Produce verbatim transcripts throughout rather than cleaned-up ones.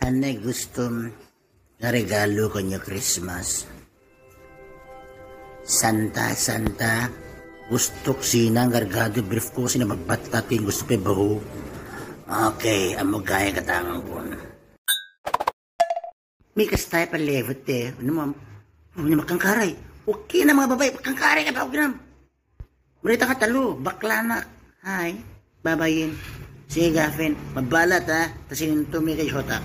Ane gustum regalo ko nyo Christmas. Santa, Santa, gustuk sina ngargado briefcase na mabatta tin gustu pe bahu. Okay, amu gaya katangan pun. Mi kastai pa levete, nama, nama makangkarai. Okay, nama babai, makangkarai ka pa ukinam. Berita katalu, baklanak. Hai, babayin. Sige gafen, mabalat ha, tasin tumi ke jota.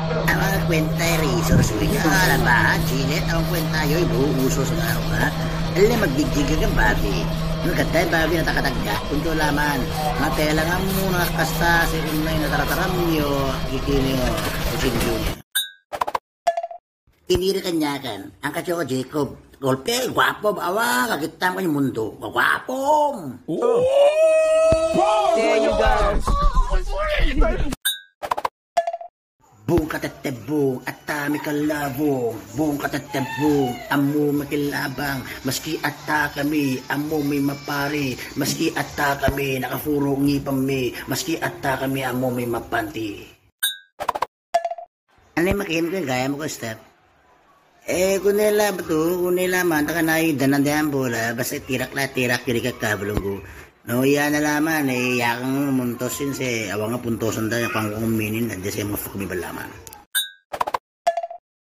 Awal kuenta ri, sur sui. Ala ba, jilet, awal kuenta, yoi, bu, usus, ngaruh, ha. Ele magdijig ke babi. Nung katai babi na takatagak, kuntu laman. Mate lang amu na kasta, se unai na taratara mio, gikini, usin juni. Ini ri kanyakan, angka coko Jacob, golpe, guapo, bawa, kakitam, kan mundu, guapo. There you go. Bung katetebung, ata mi kalabung, bung katetebung, amu mi kilabang, maski ata kami, amu mi mapari, maski ata kami, nakafuru ngi pemi, maski ata kami, amu mi mapanti. Ane makin ke gaya mo ko step. Eh, kunela betul, kunela man, taka nai danan de ambo la, basa tirak la, tirak jadi kaka belunggu. No, ya na laman, eh, ya kang muntosin se, awang puntosan da, yang panggung minin, dan jese mafuk mi belaman.